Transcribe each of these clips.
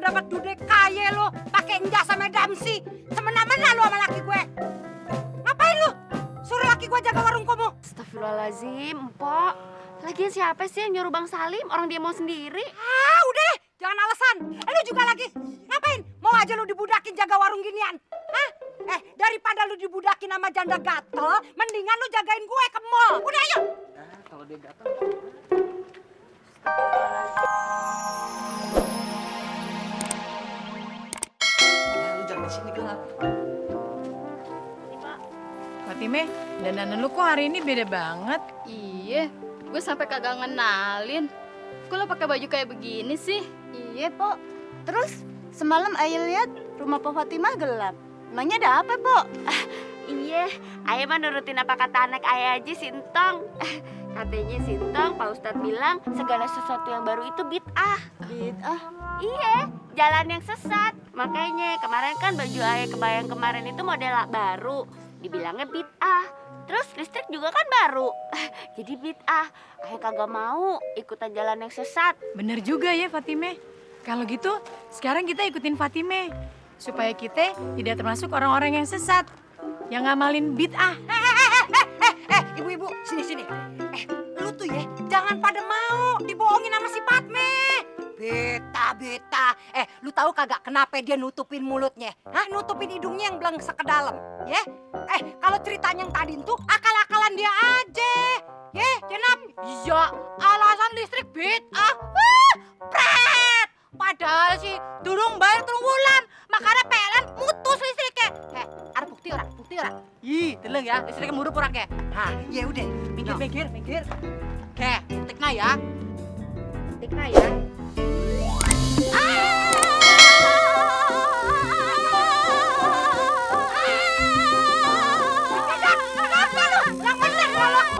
dapat dude kaya lo, pakai jas sama damsi. Semena-mena lo sama laki gue. Ngapain lo? Suruh laki gue jaga warung kamu. Astagfirullahaladzim, Mpok. Lagian siapa sih yang nyuruh Bang Salim? Orang dia mau sendiri. Ah, udah deh, jangan alasan. Lu juga lagi. Ngapain? Mau aja lu dibudakin jaga warung ginian? Hah? Daripada lu dibudakin sama janda gatel, mendingan lu jagain gue ke mall. Udah, ayo. Nah, kalau dia gatel. Ya, lu jangan di sini gelap. Fatime, dandanan lu kok hari ini beda banget? Iya, gue sampai kagak ngenalin. Kok lo pakai baju kayak begini sih? Iya, Pok. Terus semalam Ayah lihat rumah Pok Fatimah gelap. Emangnya ada apa, Pok? Iya, Ayah mah nurutin apa kata anak Ayah aja, Sintong. Katanya Sintong, Pak Ustadz bilang segala sesuatu yang baru itu bid'ah. Bid'ah? Iya, jalan yang sesat. Makanya kemarin kan baju Ayah kebayang kemarin itu model baru. Dibilangnya bid'ah. Terus listrik juga kan baru. Jadi bid'ah. Ayah kagak mau ikutan jalan yang sesat. Bener juga ya Fatime. Kalau gitu, sekarang kita ikutin Fatime. Supaya kita tidak termasuk orang-orang yang sesat. Yang ngamalin bid'ah. Ibu-ibu, sini. Lu tuh ya, jangan pada mau dibohongin sama si Fatme. Beta. Lu tahu kagak kenapa dia nutupin mulutnya? Hah, nutupin hidungnya yang blengsek ke dalam, ya? Kalau ceritanya yang tadi tuh akal-akalan dia aja. Ya, jenap. Iya, alasan listrik bid'ah. Pret. Padahal sih durung bayar 3 bulan, makanya PLN mutus listriknya. Ada bukti orang. Ih, teleng ya, listriknya muruk orang ya. Hah, ya udah, minggir. Oke, tikna ya.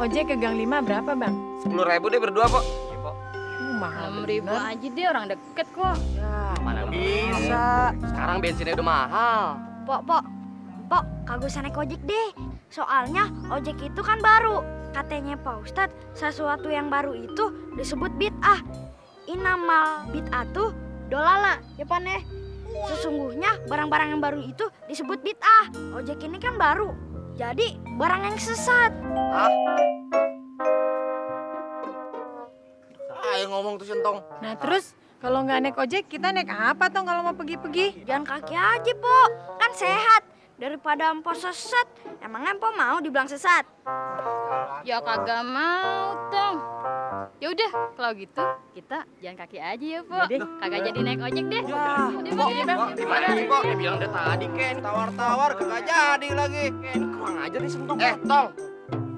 Ojek ke Gang 5 berapa bang? 10.000 deh berdua, Pok. Iya, Pok. Mahal 6.000 bener. aja deh, orang deket kok. Ya, mana bisa. Sekarang bensinnya udah mahal. Pok, kagak usah naik ojek deh. Soalnya ojek itu kan baru. Katanya Pak Ustadz, sesuatu yang baru itu disebut bid'ah. Inamal bid'ah tuh dolala, ya Pane. Sesungguhnya barang-barang yang baru itu disebut bid'ah. Ojek ini kan baru, jadi barang yang sesat. Hah? Ayo ngomong tuh Sintong. Nah terus, kalau nggak naik ojek, kita naik apa Tong kalau mau pergi-pergi? Jalan kaki aja, Po. Kan sehat. Daripada empo sesat. Emangnya empo mau dibilang sesat? Ya kagak mau, Tong. Ya udah, kalau gitu kita jalan kaki aja ya, Pok. Kagak jadi naik ojek deh. Ya, Udah, Pok, Bang. Pok, gimana sih, Pok? Dia bilang dari tadi, Ken. Tawar-tawar, kagak jadi lagi. Ken, kurang aja nih Sintong. Tong.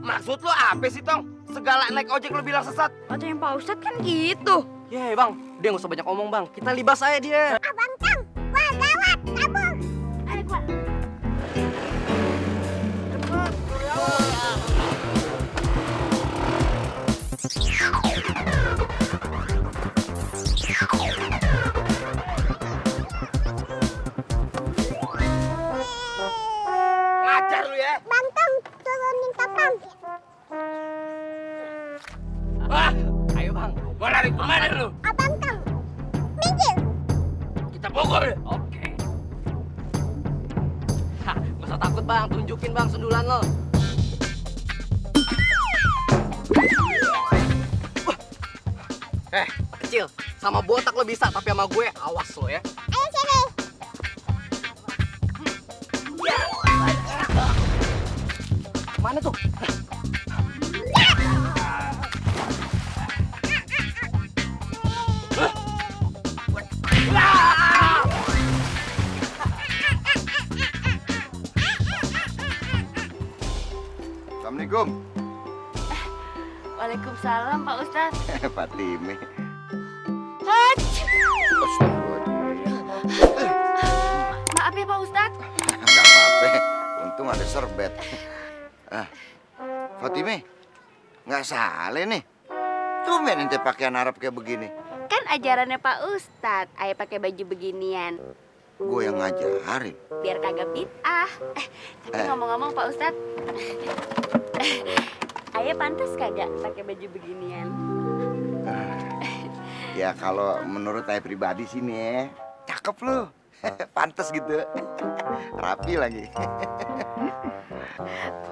Maksud lu apa sih, Tong? Segala naik ojek lu bilang sesat. Katanya Pak Ustadz kan gitu. Ye, Bang. Dia nggak usah banyak omong, Bang. Kita libas aja dia. Abang Tang, wah gawat, tabung. Ayo kuat. Ngajar lu ya. Bang Tang, turunin papan. Wah, ayo Bang. Gua lari kemana lu? Abang Tang, minggir. Kita pukul. Oke. Hah, gak usah takut Bang. Tunjukin Bang sundulan lo. Kecil. Sama botak lo bisa, tapi sama gue awas lo ya. Ayo sini. Mana tuh? Assalamualaikum. Waalaikumsalam Pak Ustadz. Fatime. Maaf ya Pak Ustadz. Enggak apa-apa. Untung ada serbet. Fatime, nggak salah nih. Tumben ente pakaian Arab kayak begini. Kan ajarannya Pak Ustadz, ayah pakai baju beginian. Gue yang ngajarin. Biar kagak bid'ah. Tapi ngomong-ngomong Pak Ustadz, ayah pantas kagak pakai baju beginian? Ya kalau menurut saya pribadi sih nih, cakep. cakep lu. Pantes gitu. Rapi lagi.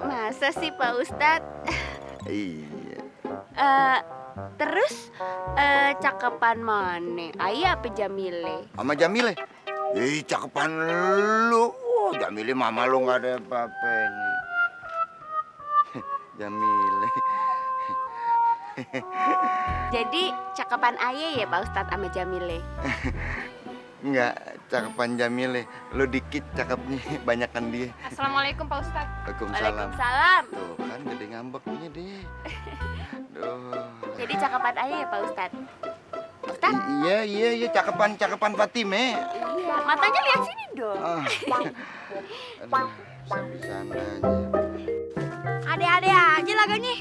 Masa sih Pak Ustadz? Iya. Terus cakepan mana? Ayah apa Jamile? Sama Jamile. Ih, cakepan lu. Oh, Jamile mama lu nggak ada apa-apanya. Jamile. Jadi cakepan ayah ya Pak Ustadz sama Jamile? Enggak, cakepan Jamile. Lu dikit cakepnya, banyakan dia. Assalamualaikum Pak Ustadz. Waalaikumsalam. Waalaikumsalam. Tuh kan gede ngambeknya deh. Duh. Jadi cakepan ayah ya Pak Ustadz? Ustadz? Iya, cakepan Fatime. Iya, matanya lihat sini dong. Ah. Aduh, sana aja. Ade-ade aja laganya.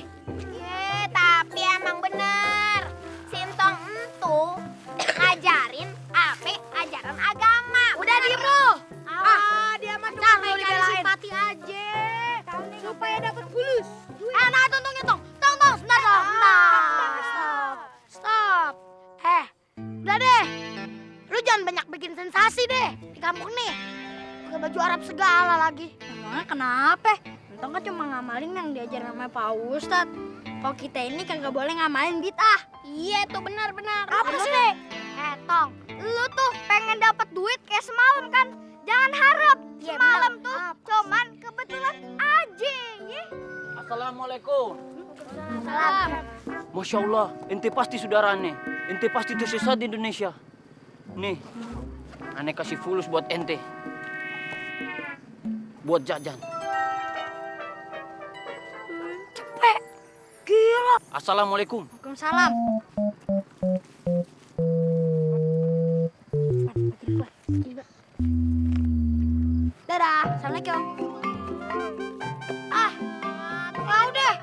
Tapi emang bener, Sintong entu ngajarin apa ajaran agama. Udah diem lu. Dia mah Cang, cuma lu cari dibelain. simpati aja, supaya dapat fulus. Nah, tungguin tong, sebentar dong, stop. Udah deh, lu jangan banyak bikin sensasi deh di kampung nih. Pakai baju Arab segala lagi. Emangnya kenapa? Entong kan cuma ngamalin yang diajar sama Pak Ustadz. Kalau kita ini kagak boleh ngamalin bid'ah. Iya tuh benar. Apa sih? Tong, lu tuh pengen dapat duit kayak semalam kan? Jangan harap. Semalam tuh cuman kebetulan aja, ya. Assalamualaikum. Salam. Masya Allah, ente pasti saudarane. Ente pasti tersesat di Indonesia. Nih, aneh kasih fulus buat ente. Buat jajan. Gila. Assalamualaikum. Waalaikumsalam. Dadah. Assalamualaikum. Mau deh.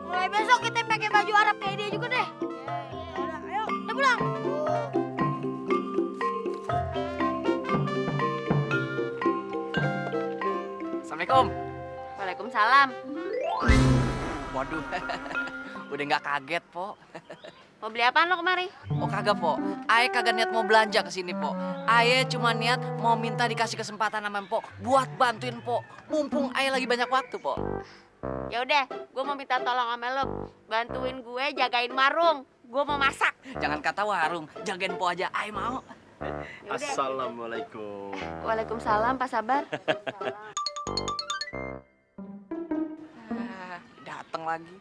Mulai besok kita pakai baju Arab kayak dia juga deh. Ayo, kita pulang. Assalamualaikum. Waalaikumsalam. Waduh, udah nggak kaget, Po. Mau beli apaan lo kemari? Oh kagak, Po. Aye kagak niat mau belanja ke sini, Po. Aye cuma niat mau minta dikasih kesempatan sama Po buat bantuin Po. Mumpung aye lagi banyak waktu, Po. Ya udah, gue mau minta tolong sama lo, bantuin gue jagain warung. Gue mau masak. Jangan kata warung, jagain Po aja aye mau. Yaudah. Assalamualaikum. Waalaikumsalam, Pak Sabar. Dateng lagi.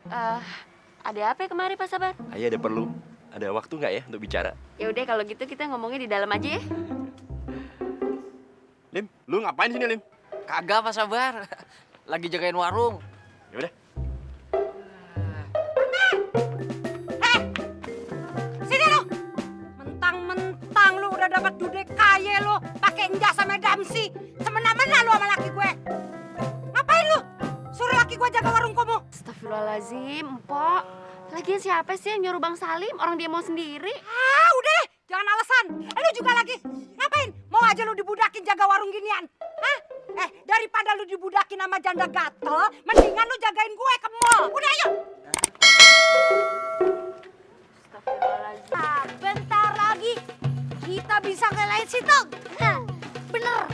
Ada apa ya kemari Pak Sabar? Ayah ada perlu? Ada waktu nggak ya untuk bicara? Ya udah kalau gitu kita ngomongnya di dalam aja ya. Lim, lu ngapain sini, Lim? Kagak, Pak Sabar. Lagi jagain warung. Ya udah. Sini lu. Mentang-mentang lu udah dapat dude kaya lu, pakai enjas sama damsi. Semena-mena lu sama laki gue. Ngapain lu? Suruh laki gue jaga warung kamu. Astagfirullahaladzim, Empok. Lagian siapa sih yang nyuruh Bang Salim? Orang dia mau sendiri. Udah deh, jangan alasan. Lu juga lagi. Ngapain? Mau aja lu dibudakin jaga warung ginian? Hah? Daripada lu dibudakin sama janda gatel, mendingan lu jagain gue ke mall. Udah, ayo. Nah, bentar lagi kita bisa ngelain Sintong. Bener.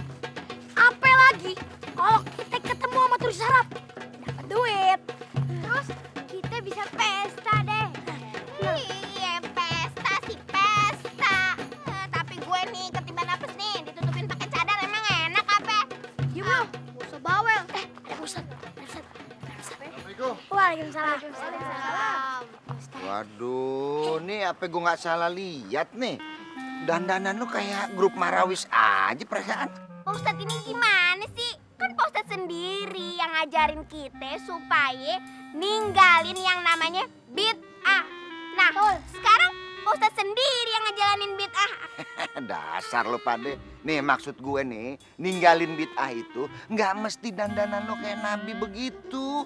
Apa lagi kalau kita ketemu sama turis Arab? Dapat duit. Terus kita bisa pesta deh. Iya, pesta sih pesta. Tapi gue nih ketiban apes nih, ditutupin pakai cadar emang enak apa? Diam lu, gak usah bawel. Ada Ustaz. Assalamualaikum. Waalaikumsalam. Waduh, nih apa gue nggak salah lihat nih? Dandanan lu kayak grup Marawis aja perasaan. Pak Ustadz ini gimana sih? Kan Pak Ustadz sendiri yang ngajarin kita supaya ninggalin yang namanya bid'ah. Nah, sekarang Pak Ustadz sendiri yang ngejalanin bid'ah. Dasar lu pade. Nih maksud gue nih, ninggalin bid'ah itu nggak mesti dandanan lu kayak Nabi begitu.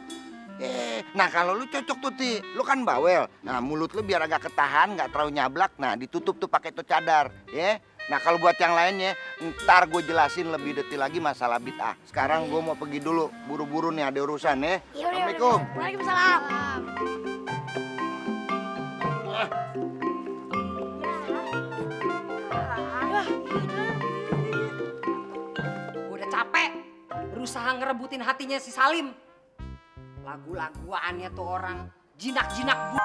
Nah kalau lu cocok tuh Ti, lu kan bawel. Nah mulut lu biar agak ketahan, nggak terlalu nyablak. Nah ditutup tuh pakai tuh cadar, ya. Nah kalau buat yang lainnya, ntar gue jelasin lebih detail lagi masalah bid'ah. Sekarang gue mau pergi dulu, buru-buru nih ada urusan ya. Assalamualaikum. Waalaikumsalam. ngerebutin hatinya si Salim. Lagu-laguannya tuh orang jinak-jinak bu.